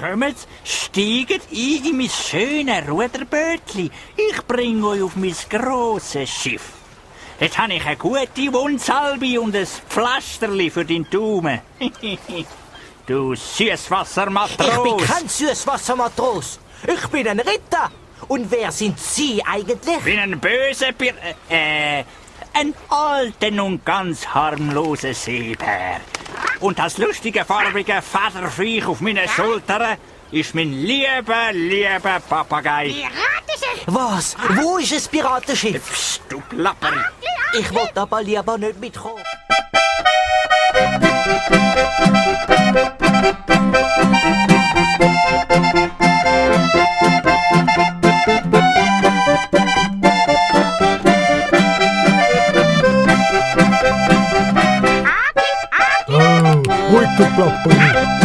Kommt, steigt ein in mein schönes Ruderbötli. Ich bring euch auf mein grosses Schiff. Jetzt habe ich eine gute Wundsalbe und ein Pflasterli für den Daumen. Du Süßwassermatros. Ich bin kein Süßwassermatros. Ich bin ein Ritter. Und wer sind Sie eigentlich? Ich bin ein böser ein alter und ganz harmloser Seebär. Und das lustige, farbige Federviech auf meinen Schultern ist mein lieber Papagei. Piratenschiff! Was? Wo ist das Piratenschiff? Psst, du Plapper. Ich wollte aber lieber nicht mitkommen. Agis! Ruhig, du Plapper.